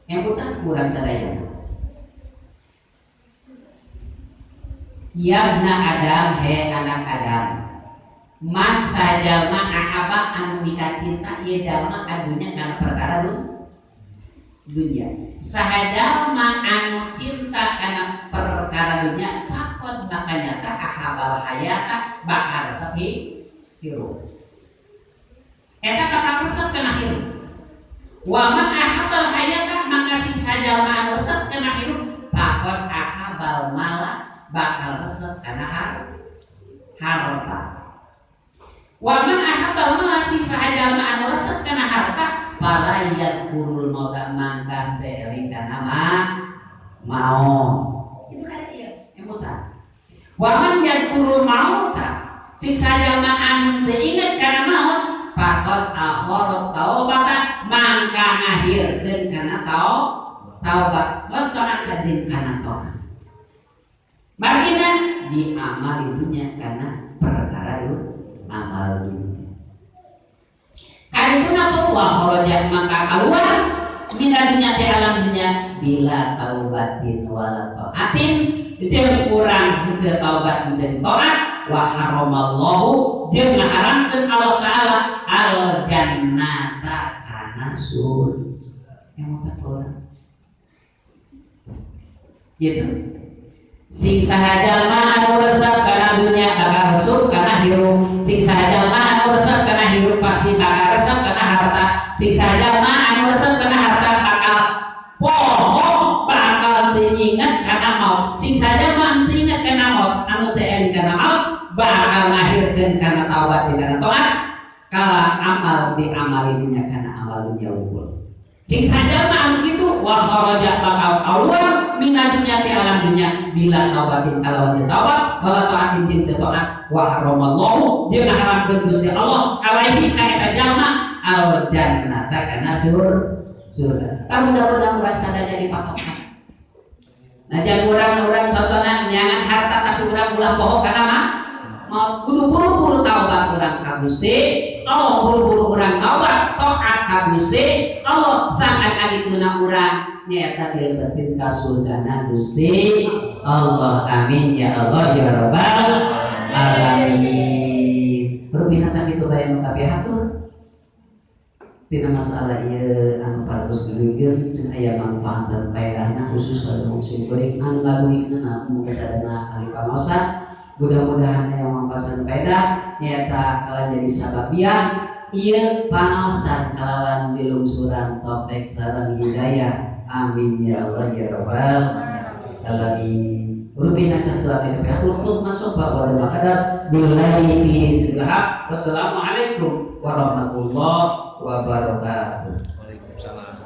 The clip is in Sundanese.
Emutan kurang sadaya. Yabna Adam, he anak Adam. Man sajalma ahaba anu mika cinta ieu jalma adunya kana perkara dunya. Sahajalma anu cinta kana perkara dunya pakon maka nyata ahabal hayata bakal resep hirup. Eta bakal resep kana hirup. Wa man ahabal hayata maka sing sajalma anu resep kana hirup pakon ahabal mala bakal resep kana harta. Wa man ahabal mala sing sajalma anu resep kana harta palayat kurul mauta mangka teu eling kana maot. Itu kan ieu emutan. Wa man yadkurul mauta sing sajalma anu teu inget kana maot pakon akhara taubata mangka ngahirkeun kana taubat wa ta'ata jeung kana taat. Margina di amal itunya karena perkara itu amal dunia. Kali itu napa wa kharaja maka keluar mina dunya ti alam dunya bila taubatin wala taatin jeung urang henteu taubat henteu taat wa haramallahu jeung ngaharamkeun Allah taala al jannata kana surga. Yang mau orang gitu. Sing sahajalma anu resep kana dunia bakal resep kana hirup. Sing sahajalma anu resep kana hirup pasti bakal resep kana harta. Sing sahajalma anu resep kana harta bakal poho bakal teu inget kana maut. Sing sahajalma teu inget kana maut anu teu eling kana maut bakal ngahirkeun kana taubat jeung kana taat kala amal di amali dunya kana amal dunya unggul. Sing sajalma anu kitu wa kharaja bakal keluar mina dunya ti alam dunya bila taubatin kalawan teu taubat wala taatin jeung teu taat wa haramallahu jeung ngaharamkeun Gusti Allah alaihi ka eta jalma al jannata kana surga. Tah mudah-mudahan urang sadaya dipatokan. Nah jangan urang-urang contohna nyangan harta tapi urang ulah poho kana mah mau kudu buru-buru taubat urang ka Gusti Allah, buru-buru urang taubat taat ka Gusti Allah sangat adituna urang nyaeta dilebetin ka surgana Gusti Allah. Amin ya Allah ya rabbal alamin. Rupina sakitu bae nu kapihatur tina masalah ieu anu parantos duluykeun sing aya manfaat sareng faedahna khusus ka sim kuring anu ngadugikeun muga sadayana ahli pamaosan. Mudah-mudahan aya manfaat sareng faedah nyaeta kala jadi sababiah ieu panaosan kalawan dilungsuran taufik sareng hidayah. Amin ya Allah ya rabbal alamin. Rupina satu amin kapihatur khut masuk wa makadab billahi fi segala. Wassalamualaikum warahmatullahi wabarakatuh. Waalaikumsalam.